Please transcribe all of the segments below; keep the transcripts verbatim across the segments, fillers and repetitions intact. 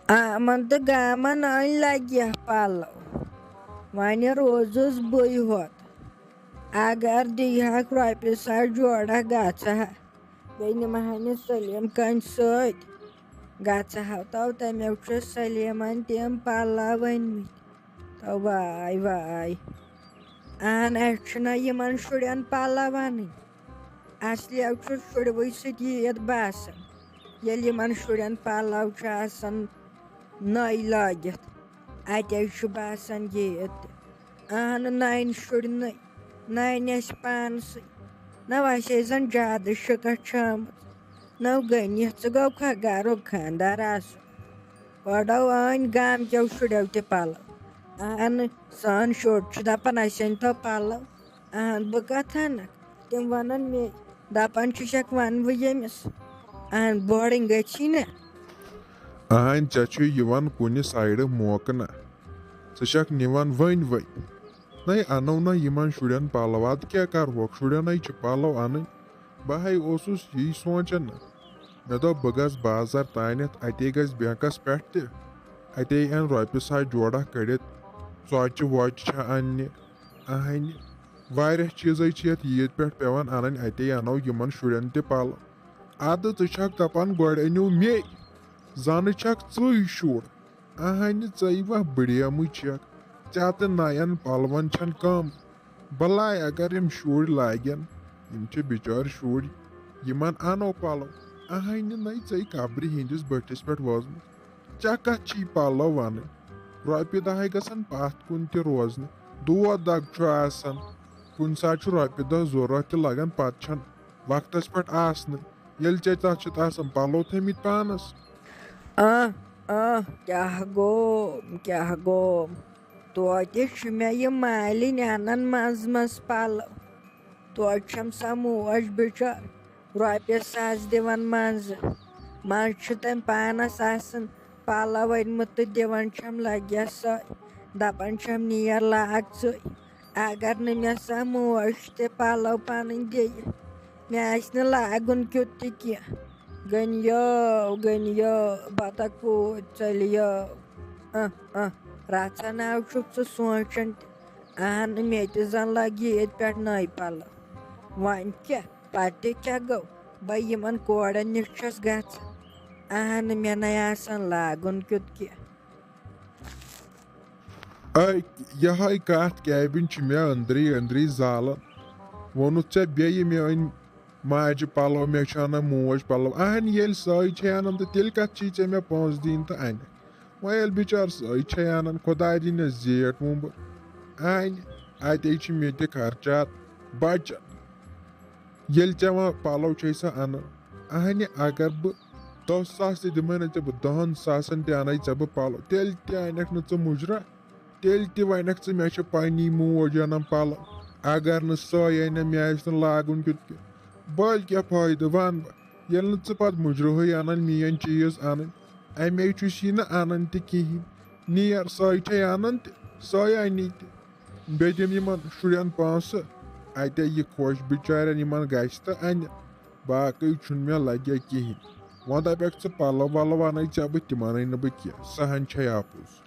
آمن تہٕ گامن أنۍ لگہِ پلو۔ وۄنۍ روٗزُس بٕے ہوت۔ اگر دیٖہکھ رۄپیہِ ساس جوڑہ گژھٕ ہا، بیٚیہِ نِمہٕ ہا نہٕ سلیٖم کٲنٛسہِ سۭتۍ۔ گژھٕ ہا تو تَمیُک چھُ سلیٖمن تِم پلو أنۍمٕتۍ۔ تو واے واے۔ اہن، اَسہِ چھُنہ یِمن شُرٮ۪ن پلو اَنٕنۍ۔ اصلی چھُ شُرۍ وٕے سۭتۍ عیٖد باسان، ییٚلہِ یِمن شُرٮ۪ن پلو چھِ آسان نٔے لٲگِتھ، اتے چھُ باسان عیٖد تہِ۔ اہن، نَنۍ شُرۍ نٔے، نَنۍ اَسہِ پانسٕے۔ نہ اَسہِ ٲسۍ زن زیادٕ شِکَتھ چھٲمٕژ۔ نو گٔنِتھ ژٕ گوٚو کھا گرُک خانٛدار آسُن۔ گۄڈو أنۍ گامکیو شُرٮ۪و تہِ پلو۔ اہن، سٲنۍ شُرۍ چھِ دپان اَسہِ أنۍ تو پلو۔ اہن، بہٕ کتھ انکھ؟ تِم ونن مے، دپان چھِ چھکھ ونہٕ بہٕ ییٚمِس۔ اہن، بوڑٕنۍ گٔژھی نہ۔ اہن، ژےٚ چھُے یِوان کُنہِ سایڈٕ موقعہٕ نہ۔ ژٕ چھکھ نِوان ؤنۍ ؤنۍ۔ نَے اَنو نہ یِمن شُرٮ۪ن پلو، اَدٕ کیٛاہ کَرہوکھ؟ شُرٮ۪نَے چھِ پلو اَنٕنۍ۔ بہٕ ہے اوسُس یی سونٛچان نہ۔ مےٚ دوٚپ بہٕ گژھٕ بازر تانٮ۪تھ، اَتے گژھِ بینکس پٮ۪ٹھ تہِ۔ اَتے اَن رۄپیہِ ساس جوڑہ کٔڑِتھ، ژۄچہِ وۄچہِ چھےٚ اَننہِ، اَہنہِ۔ واریاہ چیٖزے چھِ یَتھ عیٖد پٮ۪ٹھ پٮ۪وان اَنٕنۍ، اَتے اَنو یِمن شُرٮ۪ن تہِ پلو۔ اَدٕ ژٕ چھکھ دَپان گۄڈٕ أنِو مے، زَنہٕ چھکھ ژٕے شُر۔ اہنہِ، ژٕے وَ بٕڑیمٕے چھَکھ، ژےٚ تہٕ نَین پَلوَن چھَنہٕ کَم۔ بَلاے اگر یِم شُرۍ لاگن، یِم چھِ بِچٲرۍ شُرۍ، یِمَن اَنو پَلو۔ اہنہِ، نَے ژٕے قبرِ ہِنٛدِس بٔٹھِس پٮ۪ٹھ وٲژمٕژ، ژےٚ کَتھ چھی پَلو وَنٕنۍ؟ رۄپیہِ دَہَے گژھن پَتھ کُن تہِ روزنہِ، دود دَگ چھُ آسان، کُنہِ ساتہٕ چھُ رۄپیہِ دَہ ضوٚرَتھ تہِ لَگان، پَتہٕ چھَنہٕ وقتس پٮ۪ٹھ آسنہٕ، ییٚلہِ ژےٚ تتھ چھِتھ آسان پلو تھٲمٕتۍ پانس۔ آ، آ، کیٛاہ گوٚو، کیٛاہ گوٚو؟ توتہِ چھِ مےٚ یہِ مالِنۍ انان منٛزٕ منٛزٕ پلو۔ توتہِ چھَم سۄ موج بِچٲر رۄپیہِ ساس دِوان منٛزٕ۔ منٛزٕ چھِ تٔمۍ پانس آسان پلو أنۍمٕتۍ تہٕ دِوان چھَم لگیس سۄے۔ دپان چھَم، "نیر لاگ ژٕے۔" اگر نہٕ مےٚ سۄ موج تہِ پلو پنٕنۍ دِیہِ، مےٚ آسہِ نہٕ لاگُن کیُتھ تہِ کینٛہہ۔ گٔنیو، گٔنیو، بتہ کوٗت ژٔلِیو۔ اہ، اہ، رژھا ناو چھُکھ ژٕ سونٛچان تہِ۔ اہن، مےٚ تہِ زن لگہِ ییٚتہِ پٮ۪ٹھ نٔے پلو۔ وۄنۍ کیٛاہ، پتہٕ تہِ کیٛاہ گوٚو؟ بہٕ یِمن کورٮ۪ن نِش چھَس گژھان۔ اہن، مےٚ نے آسان لاگُن کیُتھ کینٛہہ۔ اے، یِہے کتھ کیبن چھِ مےٚ أنٛدری أنٛدری زالان۔ ووٚنُتھ ژےٚ بیٚیہِ میٲنۍ ماجہِ پلو، مےٚ چھِ انان موج پلو۔ اہن، ییٚلہِ سۄے چھے انان تہٕ تیٚلہِ کتھ چھی ژےٚ مےٚ پونٛسہٕ دِنۍ تہٕ انکھ؟ وۄنۍ ییٚلہِ بِچار سۄے چھے انان، خۄداے دِنٮ۪س زیٹھ وُمبُر۔ اہن، اتے چھِ مےٚ تہِ خرچات بچان۔ ییٚلہِ ژےٚ وۄنۍ پلو چھے سۄ انان، اہنہِ، اگر بہٕ دَہ ساس تہِ دِمے نہ ژےٚ بہٕ، دَہن ساسن تہِ اَنے ژےٚ بہٕ پَلو، تیٚلہِ تہِ اَنکھ نہٕ ژٕ مُجرا، تیٚلہِ تہِ وَنکھ ژٕ، "مےٚ چھِ پننی موج اَنان پَلو، اگر نہٕ سۄے اَنہِ، مےٚ آسہِ نہٕ لاگُن کیُتھ کینٛہہ۔" بٔلۍ کیٛاہ فٲیدٕ وَن بہٕ، ییٚلہِ نہٕ ژٕ پَتہٕ مُجرہٕے اَنان میٲنۍ چیٖز اَنٕنۍ، اَمے چھُس یہِ نہٕ اَنان تہِ کِہیٖنۍ۔ نیر، سۄے چھے اَنان تہِ، سۄے اَنی تہِ۔ بیٚیہِ دِم یِمن شُرٮ۪ن پونٛسہٕ، اَتے یہِ خۄش بِچارٮ۪ن یِمن گژھِ تہٕ اَنہِ، باقٕے چھُنہٕ مےٚ لگہِ کِہیٖنۍ۔ وۄنۍ دَپٮ۪کھ ژٕ پَلو وَلو اَنَے ژےٚ بہٕ، تِم اَنَے نہٕ بہٕ کینٛہہ، سۄ ہن چھے اَپُز۔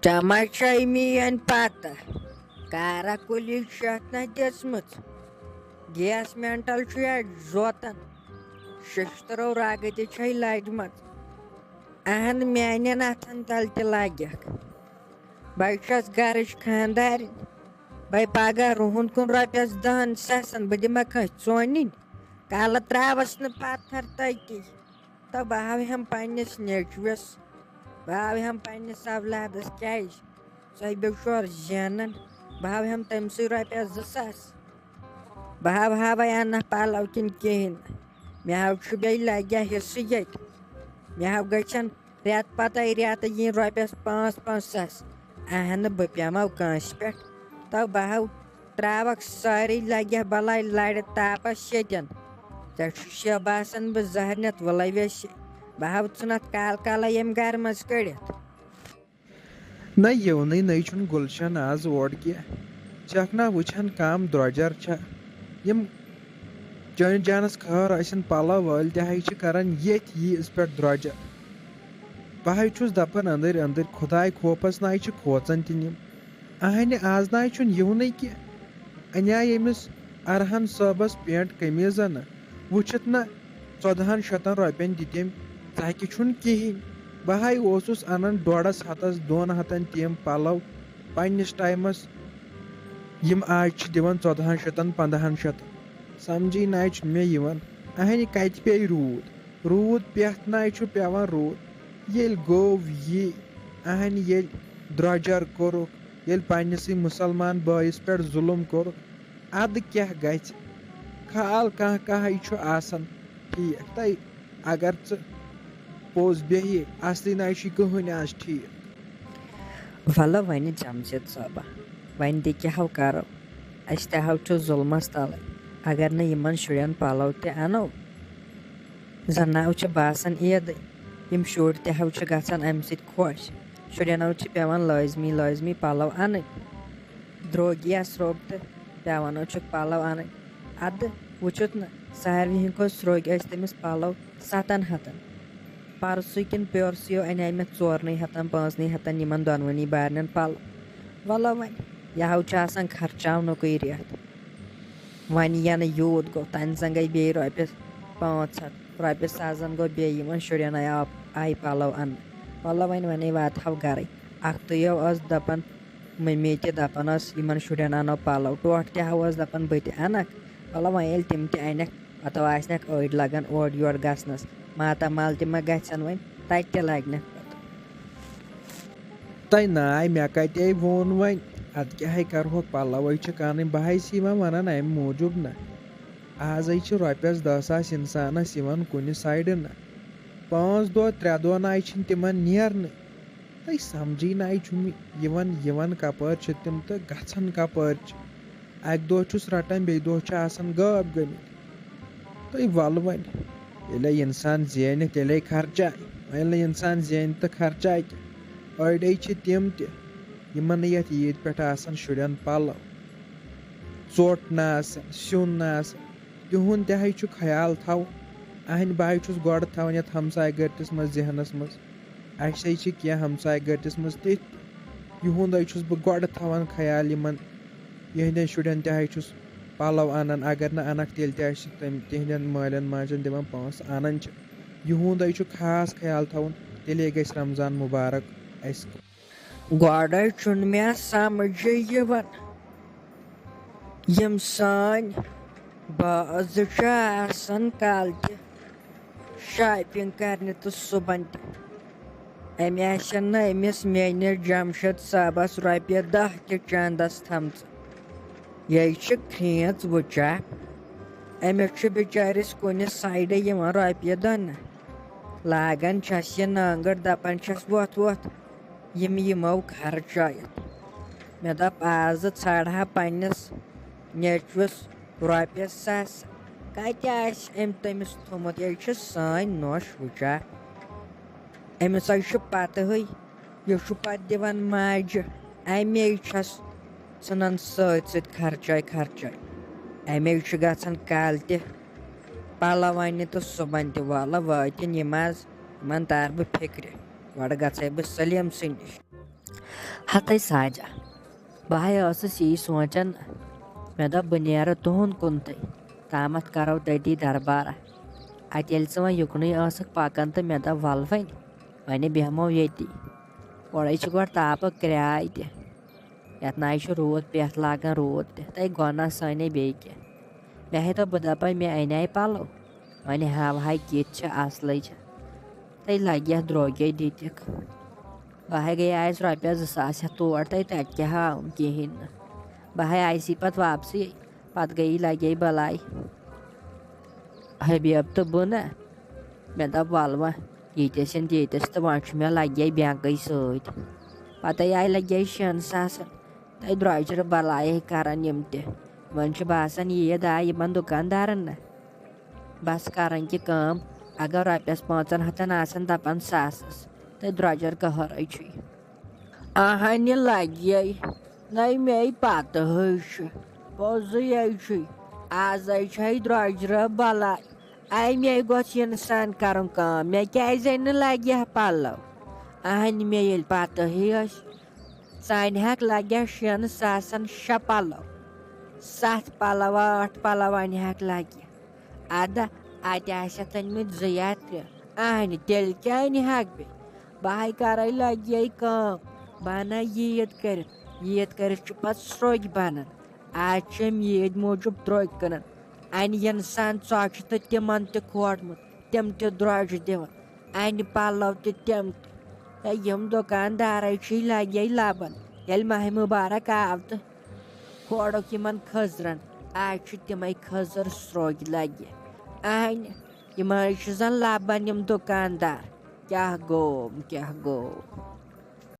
ژےٚ ما چھے میٲنۍ پتہ؟ کارا کُلی چھَتھ نہ دِژمٕژ۔ گیس مینٹل چھُ یا زوتن۔ ششترو رگہٕ تہِ چھے لجمژ۔ اہن، میانٮ۪ن اتھن تل تہِ لگکھ۔ بہٕ چھَس گرٕچ خاندارِنۍ۔ بہٕ پگاہ رُہُن کُن رۄپیس دہن ساسن بہٕ دِمہ کٲنٛسہِ ژونِنۍ۔ کالہٕ تراوس نہٕ پتھر تٔتی۔ تہٕ بہٕ ہاوہم پننِس نیٚچوِس، بہٕ ہاوہم پننِس اولادس، کیازِ؟ سۄے بے شور زینان۔ بہٕ ہاوہم تٔمۍ سٕے رۄپیس زٕ ساس۔ بہٕ ہاو ہاوے انہٕ پلو کِنہٕ کِہیٖنۍ نہٕ۔ مےٚ ہاو چھُ بیٚیہِ لگیا حصہٕ ییٚتہِ۔ مےٚ ہاو گژھن رٮ۪تہٕ پتے رٮ۪تہٕ یِنۍ رۄپیس پانٛژھ پانٛژھ ساس۔ اہنہٕ، بہٕ پیمو کٲنٛسہِ پٮ۪ٹھ۔ تو بہٕ ہاو تراوکھ سٲری لگیا بلاے لڑِ تاپس ییٚتٮ۪ن۔ ژےٚ چھُ شیہ باسان بہٕ زہر نِتھ وُلے ویسے۔ بہٕ ہاو ژٕ نتھ کال کالے ییٚمہِ گرٕ منٛز کٔڑِتھ۔ نہ یِونٕے نَے چھُنہٕ گُلشن آز اور کینٛہہ۔ چھَکھ نا وٕچھان کم درۄجر چھےٚ۔ یِم چٲنِس جانس خٲر ٲسِن پلو وٲلۍ تہِ ہے چھِ کران ییٚتھۍ ییٖژ پٮ۪ٹھ درۄجر۔ بہٕ ہاے چھُس دَپان أنٛدٕرۍ أنٛدٕرۍ، خۄداے خوفس ناے چھِ کھوژان تہِ یِم۔ اہنہِ، آز ناے چھُنہٕ یِونٕے کینٛہہ۔ اَنے ییٚمِس ارحان صٲبس پینٹ قمیٖض اَنہٕ، وٕچھِتھ نہ ژۄدہن شتن رۄپین دِتۍ أمۍ، ژکہِ چھُنہٕ کِہیٖنۍ۔ بہٕ ہاے اوسُس اَنان ڈۄڈس ہتس، دۄن ہتن تِم پلو پننِس ٹایمس، یِم آز چھِ دِوان ژۄدہن شتن، پندہن شتن۔ سمجھٕے ناے چھُ مےٚ یِوان، اہنہِ کتہِ پیٚیہِ روٗد؟ روٗد پٮ۪تھ ناے چھُ پٮ۪وان روٗد۔ ییٚلہِ گوٚو یی، اہنہِ ییٚلہِ درٛۄجر کوٚرُکھ، ییٚلہِ پننِسٕے مُسلمان بٲیِس پٮ۪ٹھ ظُلُم کوٚرُکھ، اَدٕ کیٛاہ گژھِ؟ خال کانٛہہ کانٛہہ چھُ آسان ٹھیٖک۔ تَے اگر ژٕ پوٚز بیٚہہِ، اصلی ناے چھُے کٕہٕنۍ آز ٹھیٖک۔ وَلہٕ وۄنۍ جمشید صٲبہ، وۄنۍ تہِ کیٛاہ ہو کَرو؟ أسۍ تہِ ہو چھِ ظُلمَس تَلٕے۔ اگر نہٕ یِمَن شُرٮ۪ن پَلو تہِ اَنو، زَناو چھِ باسان عیٖدٕے۔ یِم شُرۍ تہِ ہو چھِ گژھان اَمہِ سۭتۍ خۄش۔ شُرٮ۪ن ہو چھِ پٮ۪وان لٲزمی لٲزمی پَلو اَنٕنۍ۔ درٛوگی آسہٕ روٚب تہٕ پٮ۪وان ہو چھُکھ پَلو اَنٕنۍ۔ اَدٕ وٕچھُتھ نہٕ، ساروی ہٕنٛدۍ کھۄتہٕ سرٛوگۍ ٲسۍ تٔمِس پَلو ستن ہتن۔ پرسُے کِنہٕ پیورسٕے یو اَنے مےٚ ژورنٕے ہتن، پانٛژنٕے ہتن یِمن دۄنوٕنی بارنٮ۪ن پَلو۔ وَلو وۄنۍ، یہِ ہو چھُ آسان خرچاونُکُے رٮ۪تھ۔ وۄنۍ یَنہٕ یوٗت گوٚو، تَنہٕ زَن گٔے بیٚیہِ رۄپیَس پانٛژھ ہتھ، رۄپیَس ساس زَن گوٚو بیٚیہِ یِمَن شُرٮ۪ن آے آ-، آیہِ پَلو اَننہٕ۔ وَلہٕ وۄنۍ، وَنے واتہٕ ہاو گَرَے۔ اَکھتُے یو ٲس دَپان، مٔمی تہِ دَپان ٲس، یِمَن شُرٮ۪ن اَنو پَلو۔ ٹوٹھ تہِ ہا اوس دَپان، بہٕ تہِ اَنَکھ۔ وَلہٕ وۄنۍ ییٚلہِ تِم تہِ اَنَکھ، پَتہٕ آسنَکھ أڑۍ لَگان اورٕ یورٕ گژھنَس۔ ماتامال تہِ ما گژھن وۄنۍ، تَتہِ تہِ لَگنَکھ پَتہٕ۔ تۄہہِ ناے مےٚ کَتے ووٚن وۄنۍ، اَدٕ کیٛاہ ہے کَرٕہوکھ، پَلوَے چھِ کَنٕنۍ۔ بہٕ ہاے چھِ یِوان وَنان اَمہِ موٗجوٗب نہ۔ آزَے چھِ رۄپیَس دَہ ساس اِنسانَس یِوان کُنہِ سایڈٕ نہ۔ پانٛژھ دۄہ، ترٛےٚ دۄہ ناے چھِنہٕ تِمَن نیرنٕے۔ تۄہہِ سَمجھٕے ناے چھُنہٕ یِوان، یِوان کَپٲرۍ چھِ تِم تہٕ گژھان کَپٲرۍ چھِ۔ اَکہِ دۄہ چھُس رَٹان، بیٚیہِ دۄہ چھِ آسان غٲب گٔمٕتۍ۔ تُہۍ وَلہٕ وۄنۍ، ییٚلے اِنسان زینہِ، تیٚلے خرچایہِ۔ وۄنۍ ییٚلہِ نہٕ اِنسان زینہِ تہٕ خرچایہِ کیٛاہ؟ أڑۍ چھِ تِم تہِ، یِمن نہٕ یَتھ عیٖد پٮ۪ٹھ آسان شُرٮ۪ن پَلو، ژوٚٹ نہٕ آسان، سیُن نہٕ آسان۔ تِہُنٛد تہِ ہے چھُ خیال تھاوُن۔ اَہَنہِ بہٕ ہے چھُس گۄڈٕ تھاوان یَتھ ہمسایہِ گٔرٹِس منٛز ذہنَس منٛز۔ اَسہِ ہے چھِ کینٛہہ ہمسایہِ گٔرٹِس منٛز تِتھۍ تہِ۔ یِہُنٛد ہے چھُس بہٕ گۄڈٕ تھاوان خیال یِمَن، یِہِنٛدٮ۪ن شُرٮ۪ن تہِ ہے چھُس پَلو اَنان، اگر نہٕ اَنَکھ تیٚلہِ تہِ آسہِ تٔمۍ، تِہِنٛدٮ۪ن مٲلٮ۪ن ماجٮ۪ن دِوان پونٛسہٕ، اَنان چھِ۔ یِہُنٛد ہے چھُ خاص خیال تھاوُن، تیٚلے گژھِ رمضان مُبارک اَسہِ۔ گۄڈَے چھُنہٕ مےٚ سَمجھے یِوان، یِم سٲنۍ بازٕ چھِ آسان کالہٕ تہِ شاپِنٛگ کَرنہِ تہٕ صُبحن تہِ۔ أمۍ آسن نہٕ أمِس میٲنِس جمشید صٲبس رۄپیہِ دَہ تہِ چندس تھٲمژٕ۔ یے چھِ کھرٛینٛژ وٕچھا۔ أمِس چھِ بِچٲرِس کُنہِ سایڈٕ یِوان رۄپیہِ دَہ نہٕ۔ لاگان چھَس یہِ نانٛگٕر، دَپان چھَس، وۄتھ وۄتھ، یِم یِمو خرچٲیِتھ۔ مےٚ دوٚپ، آزٕ ژھانٛڈٕ ہا پنٛنِس نیٚچوِس رۄپیَس ساس۔ کَتہِ آسہِ أمۍ تٔمِس تھوٚمُت؟ یے چھِ سٲنۍ نوٚش وٕچھا۔ أمِس حظ چھُ پَتہٕے، یہِ چھُ پَتہٕ دِوان ماجہِ۔ اَمے چھَس ژھٕنان سۭتۍ سۭتۍ خرچٲے خرچٲے۔ اَمے چھُ گژھان کالہٕ تہِ پَلو اَننہِ تہٕ صُبحن تہِ۔ وَلہٕ وٲتِن یِم آز، یِمَن تارٕ بہٕ فِکرِ۔ گۄڈٕ گژھے بہٕ سلیٖم سٕنٛدِ نِش۔ ہَتَے ساجہ، بہٕ ہَے ٲسٕس یی سونٛچان، مےٚ دوٚپ، بہٕ نیرٕ تُہُنٛد کُنتھٕے، تامَتھ کَرو تٔتی دربارہ۔ اَتہِ ییٚلہِ ژٕ وۄنۍ یُکنُے ٲسٕکھ پَکان تہٕ مےٚ دوٚپ، وَلہٕ وۄنۍ، وۄنۍ بیٚہمو ییٚتی۔ اورَے چھِ گۄڈٕ تاپہٕ کرٛاے تہِ، یَتھ نَے چھُ روٗد پٮ۪تھ لاگان، روٗد تہِ، تَے گۄناہ سانے بیٚیہِ کینٛہہ۔ مےٚ ہے دوٚپ، بہٕ دَپَے، مےٚ اَنے پَلو، وۄنۍ ہاوہاے کِتھ چھِ اَصلٕے چھِ، تَے لَگہِ یَتھ درٛوگے دِتِکھ۔ بہٕ ہے گٔیے آیَس رۄپیَس زٕ ساس ہٮ۪تھ تور، تَے تَتہِ کیٛاہ ہاوُن، کِہیٖنۍ نہٕ۔ بہٕ ہے آیَس یی پَتہٕ واپسٕے، پَتہٕ گٔیی لَگے بَلاے۔ حبیب تہٕ بہٕ نہ، مےٚ دوٚپ، وَلہٕ وۄنۍ، ییٖتِس یِن تیٖتِس، تہٕ وۄنۍ چھُ مےٚ لَگے بٮ۪نٛکٕے سۭتۍ۔ پَتَے آیہِ لَگے شٮ۪ن ساسَن، تَے درٛوجرٕ بَلایے کَرَن یِم تہِ۔ وۄنۍ چھُ باسان، عیٖد آے یِمَن دُکاندارَن نہ۔ بَس کَرَن کہِ کٲم، اگر رۄپیَس پانٛژَن ہَتَن آسَن، دَپَن ساسَس، تہٕ درٛوجر قہرٕے چھُے۔ اَہَنہِ لَگے، نَے مے پَتہٕ ہٕے چھُ، پوٚزُے ہے چھُے، آزَے چھَے درٛوجرٕ بَلاے۔ اَمے گوٚژھ اِنسان کَرُن کٲم، مےٚ کیٛازِ نہٕ لَگہِ ہا پَلو؟ اہنہِ مےٚ ییٚلہِ پتہٕ ہی ٲسۍ، ژٕ انہِ ہاکھ لگیا شٮ۪ن ساسن شےٚ پلو، ستھ پلو، ٲٹھ پلو انہِ ہاکھ لگیا۔ ادا، اتہِ آسٮ۪تھ أنۍ مٕتۍ زٕ یا ترٛےٚ۔ اہنہِ، تیٚلہِ کیٛاہ انہِ ہاکھ بیٚیہِ؟ بہٕ ہاے کرے لگہِ یے کٲم، بہٕ انہٕ ییٖتۍ کٔرِتھ۔ ییٖتۍ کٔرِتھ چھُ پتہٕ سرٛوگۍ بنان۔ آز چھِ أمۍ ییٖتۍ موٗجوٗب درٛوگۍ کٕنان۔ انہِ یِنہٕ سان ژۄچہِ تہٕ تِمن تہِ کھوڑمُت، تِم تہِ درٛوجہِ دِوان۔ انہِ پلو تہِ تِم تہِ۔ ہے، یِم دُکاندارے چھِ لگے لبن۔ ییٚلہِ ماہِ مُبارک آو تہٕ کھوڑُکھ یِمن خٔزرن۔ آز چھِ تِمے خٔزٕر سرٛوگۍ لگہِ۔ انہِ، یِم حظ چھِ زن لبن یِم دُکاندار۔ کیٛاہ گوٚو، کیٛاہ گوٚو؟